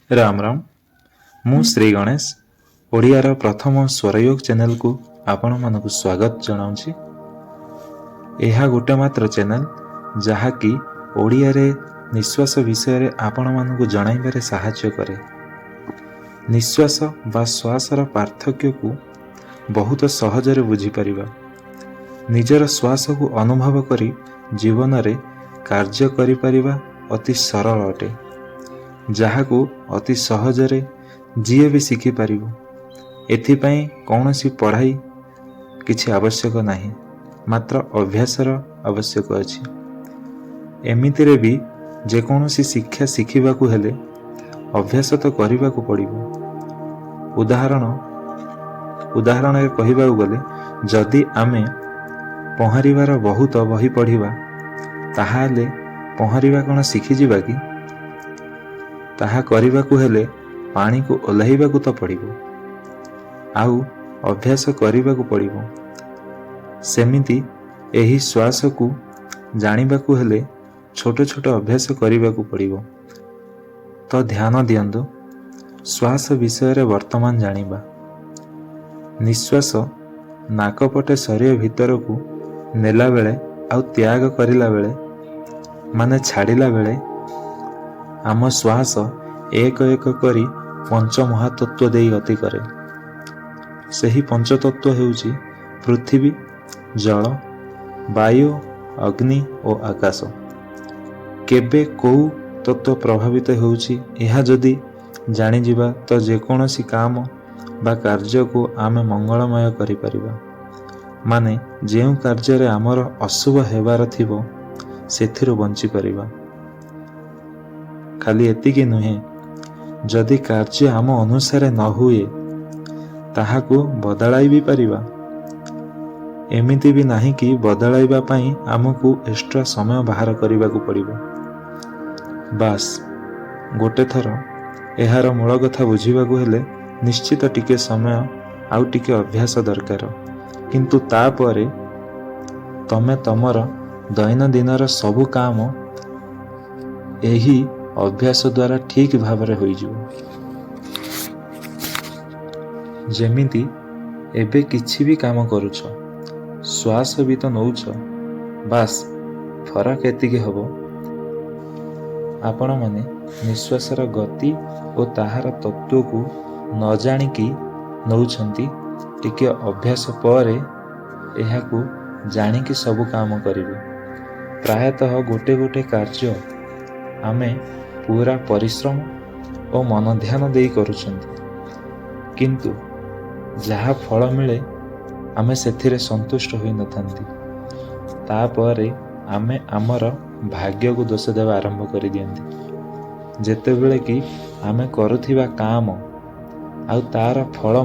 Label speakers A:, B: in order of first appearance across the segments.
A: ରାମ ରାମ। ମୁଁ ଶ୍ରୀ ଗଣେଶ, ଓଡ଼ିଆର ପ୍ରଥମ ସ୍ୱରଯୋଗ ଚ୍ୟାନେଲକୁ ଆପଣମାନଙ୍କୁ ସ୍ୱାଗତ ଜଣାଉଛି। ଏହା ଗୋଟେ ମାତ୍ର ଚ୍ୟାନେଲ, ଯାହାକି ଓଡ଼ିଆରେ ନିଶ୍ୱାସ ବିଷୟରେ ଆପଣମାନଙ୍କୁ ଜଣାଇବାରେ ସାହାଯ୍ୟ କରେ। ନିଶ୍ୱାସ ବା ଶ୍ୱାସର ପାର୍ଥକ୍ୟକୁ ବହୁତ ସହଜରେ ବୁଝିପାରିବା। ନିଜର ଶ୍ୱାସକୁ ଅନୁଭବ କରି ଜୀବନରେ କାର୍ଯ୍ୟ କରିପାରିବା ଅତି ସରଳ ଅଟେ, ଯାହାକୁ ଅତି ସହଜରେ ଯିଏ ବି ଶିଖିପାରିବ। ଏଥିପାଇଁ କୌଣସି ପଢ଼ାଇ କିଛି ଆବଶ୍ୟକ ନାହିଁ, ମାତ୍ର ଅଭ୍ୟାସର ଆବଶ୍ୟକ ଅଛି। ଏମିତିରେ ବି ଯେକୌଣସି ଶିକ୍ଷା ଶିଖିବାକୁ ହେଲେ ଅଭ୍ୟାସ ତ କରିବାକୁ ପଡ଼ିବ। ଉଦାହରଣରେ କହିବାକୁ ଗଲେ, ଯଦି ଆମେ ପହଁରିବାର ବହୁତ ବହି ପଢ଼ିବା, ତାହେଲେ ପହଁରିବା କ'ଣ ଶିଖିଯିବା କି? ତାହା କରିବାକୁ ହେଲେ ପାଣିକୁ ଓହ୍ଲାଇବାକୁ ତ ପଡ଼ିବ ଆଉ ଅଭ୍ୟାସ କରିବାକୁ ପଡ଼ିବ। ସେମିତି ଏହି ଶ୍ୱାସକୁ ଜାଣିବାକୁ ହେଲେ ଛୋଟ ଛୋଟ ଅଭ୍ୟାସ କରିବାକୁ ପଡ଼ିବ। ତ ଧ୍ୟାନ ଦିଅନ୍ତୁ, ଶ୍ୱାସ ବିଷୟରେ ବର୍ତ୍ତମାନ ଜାଣିବା। ନିଶ୍ୱାସ ନାକପଟେ ଶରୀର ଭିତରକୁ ନେଲାବେଳେ ଆଉ ତ୍ୟାଗ କରିଲା ବେଳେ, ମାନେ ଛାଡ଼ିଲା ବେଳେ, ଆମ ଶ୍ୱାସ ଏକ ଏକ କରି ପଞ୍ଚ ମହାତତ୍ତ୍ୱ ଦେଇ ଗତି କରେ। ସେହି ପଞ୍ଚତତ୍ତ୍ୱ ହେଉଛି ପୃଥିବୀ, ଜଳ, ବାୟୁ, ଅଗ୍ନି ଓ ଆକାଶ। କେବେ କେଉଁ ତତ୍ତ୍ୱ ପ୍ରଭାବିତ ହେଉଛି, ଏହା ଯଦି ଜାଣିଯିବା ତ ଯେକୌଣସି କାମ ବା କାର୍ଯ୍ୟକୁ ଆମେ ମଙ୍ଗଳମୟ କରିପାରିବା। ମାନେ ଯେଉଁ କାର୍ଯ୍ୟରେ ଆମର ଅଶୁଭ ହେବାର ଥିବ, ସେଥିରୁ ବଞ୍ଚିପାରିବା। ଖାଲି ଏତିକି ନୁହେଁ, ଯଦି କାର୍ଯ୍ୟ ଆମ ଅନୁସାରେ ନ ହୁଏ, ତାହାକୁ ବଦଳାଇ ବି ପାରିବା। ଏମିତି ବି ନାହିଁ କି ବଦଳାଇବା ପାଇଁ ଆମକୁ ଏକ୍ସଟ୍ରା ସମୟ ବାହାର କରିବାକୁ ପଡ଼ିବ। ବାସ୍, ଗୋଟେ ଥର ଏହାର ମୂଳ କଥା ବୁଝିବାକୁ ହେଲେ ନିଶ୍ଚିତ ଟିକେ ସମୟ ଆଉ ଟିକେ ଅଭ୍ୟାସ ଦରକାର। କିନ୍ତୁ ତାପରେ ତମେ ତମର ଦୈନନ୍ଦିନର ସବୁ କାମ ଏହି ଅଭ୍ୟାସ ଦ୍ୱାରା ଠିକ୍ ଭାବରେ ହୋଇଯିବ। ଯେମିତି ଏବେ କିଛି ବି କାମ କରୁଛ, ଶ୍ୱାସ ବି ତ ନଉଛ। ବାସ୍, ଫରକ ଏତିକି ହେବ, ଆପଣମାନେ ନିଶ୍ୱାସର ଗତି ଓ ତାହାର ତତ୍ତ୍ୱକୁ ନ ଜାଣିକି ନଉଛନ୍ତି। ଟିକେ ଅଭ୍ୟାସ ପରେ ଏହାକୁ ଜାଣିକି ସବୁ କାମ କରିବେ। ପ୍ରାୟତଃ ଗୋଟେ ଗୋଟେ କାର୍ଯ୍ୟ ଆମେ ପୁରା ପରିଶ୍ରମ ଓ ମନ ଧ୍ୟାନ ଦେଇ କରୁଛନ୍ତି, କିନ୍ତୁ ଯାହା ଫଳ ମିଳେ, ଆମେ ସେଥିରେ ସନ୍ତୁଷ୍ଟ ହୋଇନଥାନ୍ତି। ତାପରେ ଆମେ ଆମର ଭାଗ୍ୟକୁ ଦୋଷ ଦେବା ଆରମ୍ଭ କରିଦିଅନ୍ତି, ଯେତେବେଳେ କି ଆମେ କରୁଥିବା କାମ ଆଉ ତାର ଫଳ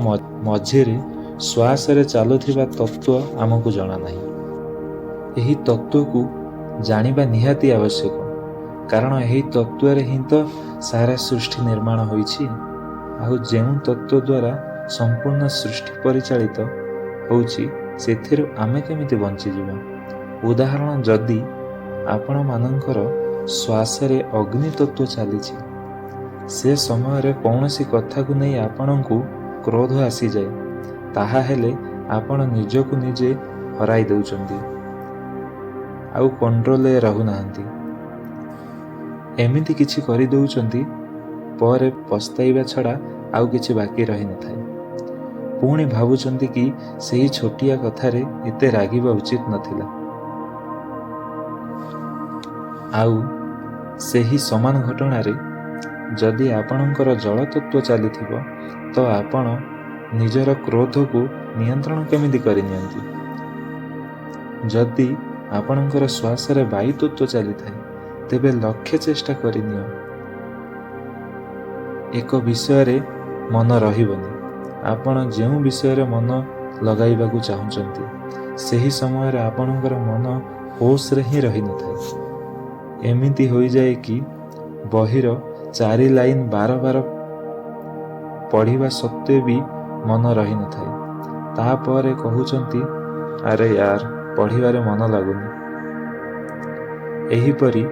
A: ମଝିରେ ଶ୍ୱାସରେ ଚାଲୁଥିବା ତତ୍ତ୍ୱ ଆମକୁ ଜଣା ନାହିଁ। ଏହି ତତ୍ତ୍ୱକୁ ଜାଣିବା ନିହାତି ଆବଶ୍ୟକ, କାରଣ ଏହି ତତ୍ତ୍ୱରେ ହିଁ ତ ସାରା ସୃଷ୍ଟି ନିର୍ମାଣ ହୋଇଛି। ଆଉ ଯେଉଁ ତତ୍ତ୍ୱ ଦ୍ୱାରା ସମ୍ପୂର୍ଣ୍ଣ ସୃଷ୍ଟି ପରିଚାଳିତ ହେଉଛି, ସେଥିରୁ ଆମେ କେମିତି ବଞ୍ଚିଯିବା? ଉଦାହରଣ, ଯଦି ଆପଣମାନଙ୍କର ଶ୍ୱାସରେ ଅଗ୍ନି ତତ୍ତ୍ୱ ଚାଲିଛି, ସେ ସମୟରେ କୌଣସି କଥାକୁ ନେଇ ଆପଣଙ୍କୁ କ୍ରୋଧ ଆସିଯାଏ, ତାହା ହେଲେ ଆପଣ ନିଜକୁ ନିଜେ ହରାଇ ଦେଉଛନ୍ତି ଆଉ କଣ୍ଟ୍ରୋଲରେ ରହୁନାହାନ୍ତି। ଏମିତି କିଛି କରିଦେଉଛନ୍ତି, ପରେ ପସ୍ତାଇବା ଛଡ଼ା ଆଉ କିଛି ବାକି ରହିନଥାଏ। ପୁଣି ଭାବୁଛନ୍ତି କି ସେହି ଛୋଟିଆ କଥାରେ ଏତେ ରାଗିବା ଉଚିତ ନଥିଲା। ଆଉ ସେହି ସମାନ ଘଟଣାରେ ଯଦି ଆପଣଙ୍କର ଜଳ ତତ୍ତ୍ୱ ଚାଲିଥିବ, ତ ଆପଣ ନିଜର କ୍ରୋଧକୁ ନିୟନ୍ତ୍ରଣ କେମିତି କରିନିଅନ୍ତି? ଯଦି ଆପଣଙ୍କର ଶ୍ୱାସରେ ବାୟୁ ତତ୍ତ୍ୱ ଚାଲିଥାଏ, ତେବେ ଲକ୍ଷେ ଚେଷ୍ଟା କରିନିଅ, ଏକ ବିଷୟରେ ମନ ରହିବନି। ଆପଣ ଯେଉଁ ବିଷୟରେ ମନ ଲଗାଇବାକୁ ଚାହୁଁଛନ୍ତି, ସେହି ସମୟରେ ଆପଣଙ୍କର ମନ ହୋସରେ ହିଁ ରହିନଥାଏ। ଏମିତି ହୋଇଯାଏ କି ବହିର ଚାରି ଲାଇନ୍ ବାର ବାର ପଢ଼ିବା ସତ୍ତ୍ୱେ ବି ମନ ରହିନଥାଏ। ତାପରେ କହୁଛନ୍ତି, "ଆରେ ୟାର, ପଢ଼ିବାରେ ମନ ଲାଗୁନି।" ଏହିପରି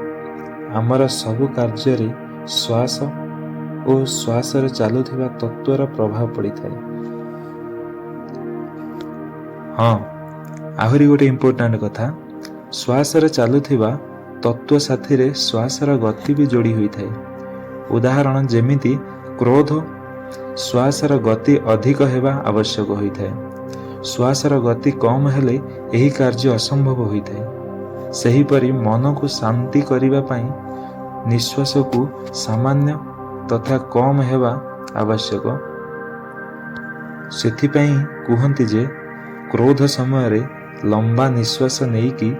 A: ଆମର ସବୁ କାର୍ଯ୍ୟରେ ଶ୍ୱାସ ଓ ଶ୍ୱାସରେ ଚାଲୁଥିବା ତତ୍ତ୍ୱର ପ୍ରଭାବ ପଡ଼ିଥାଏ। ହଁ, ଆହୁରି ଗୋଟେ ଇମ୍ପୋର୍ଟାଣ୍ଟ କଥା, ଶ୍ୱାସରେ ଚାଲୁଥିବା ତତ୍ତ୍ୱ ସାଥିରେ ଶ୍ୱାସର ଗତି ବି ଯୋଡ଼ି ହୋଇଥାଏ। ଉଦାହରଣ ଯେମିତି କ୍ରୋଧ, ଶ୍ୱାସର ଗତି ଅଧିକ ହେବା ଆବଶ୍ୟକ ହୋଇଥାଏ। ଶ୍ୱାସର ଗତି କମ୍ ହେଲେ ଏହି କାର୍ଯ୍ୟ ଅସମ୍ଭବ ହୋଇଥାଏ। ସେହିପରି ମନକୁ ଶାନ୍ତି କରିବା ପାଇଁ ନିଶ୍ୱାସକୁ ସାମାନ୍ୟ ତଥା କମ୍ ହେବା ଆବଶ୍ୟକ। ସେଥିପାଇଁ କୁହନ୍ତି ଯେ କ୍ରୋଧ ସମୟରେ ଲମ୍ବା ନିଶ୍ୱାସ ନେଇକି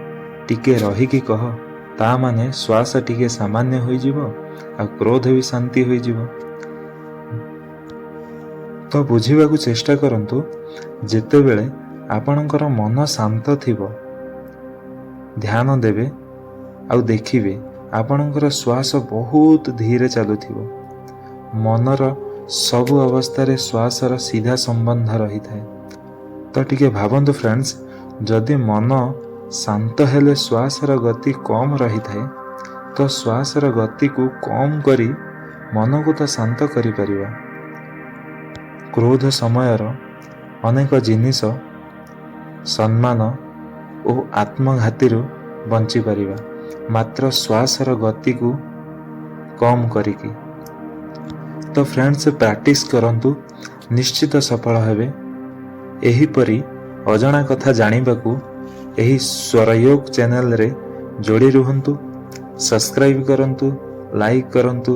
A: ଟିକେ ରହିକି କହ, ତା ମାନେ ଶ୍ୱାସ ଟିକେ ସାମାନ୍ୟ ହୋଇଯିବ ଆଉ କ୍ରୋଧ ବି ଶାନ୍ତି ହୋଇଯିବ। ତ ବୁଝିବାକୁ ଚେଷ୍ଟା କରନ୍ତୁ, ଯେତେବେଳେ ଆପଣଙ୍କର ମନ ଶାନ୍ତ ଥିବ, ଧ୍ୟାନ ଦେବେ ଆଉ ଦେଖିବେ ଆପଣଙ୍କର ଶ୍ୱାସ ବହୁତ ଧୀରେ ଚାଲୁଥିବ। ମନର ସବୁ ଅବସ୍ଥାରେ ଶ୍ୱାସର ସିଧା ସମ୍ବନ୍ଧ ରହିଥାଏ। ତ ଟିକେ ଭାବନ୍ତୁ ଫ୍ରେଣ୍ଡସ୍, ଯଦି ମନ ଶାନ୍ତ ହେଲେ ଶ୍ୱାସର ଗତି କମ୍ ରହିଥାଏ, ତ ଶ୍ୱାସର ଗତିକୁ କମ୍ କରି ମନକୁ ତ ଶାନ୍ତ କରିପାରିବା। କ୍ରୋଧ ସମୟର ଅନେକ ଜିନିଷ, ସମ୍ମାନ ଓ ଆତ୍ମଘାତୀରୁ ବଞ୍ଚିପାରିବା ମାତ୍ର ଶ୍ୱାସର ଗତିକୁ କମ୍ କରିକି। ତ ଫ୍ରେଣ୍ଡସ୍, ପ୍ରାକ୍ଟିସ୍ କରନ୍ତୁ, ନିଶ୍ଚିତ ସଫଳ ହେବେ। ଏହିପରି ଅଜଣା କଥା ଜାଣିବାକୁ ଏହି ସ୍ୱରଯୋଗ ଚ୍ୟାନେଲରେ ଯୋଡ଼ି ରୁହନ୍ତୁ। ସବସ୍କ୍ରାଇବ୍ କରନ୍ତୁ, ଲାଇକ୍ କରନ୍ତୁ,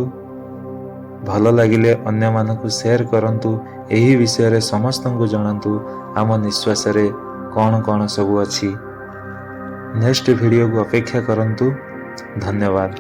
A: ଭଲ ଲାଗିଲେ ଅନ୍ୟମାନଙ୍କୁ ସେୟାର କରନ୍ତୁ। ଏହି ବିଷୟରେ ସମସ୍ତଙ୍କୁ ଜଣାନ୍ତୁ ଆମ ନିଶ୍ୱାସରେ କ'ଣ କ'ଣ ସବୁ ଅଛି। ନେକ୍ସଟ ଭିଡ଼ିଓକୁ ଅପେକ୍ଷା କରନ୍ତୁ। ଧନ୍ୟବାଦ।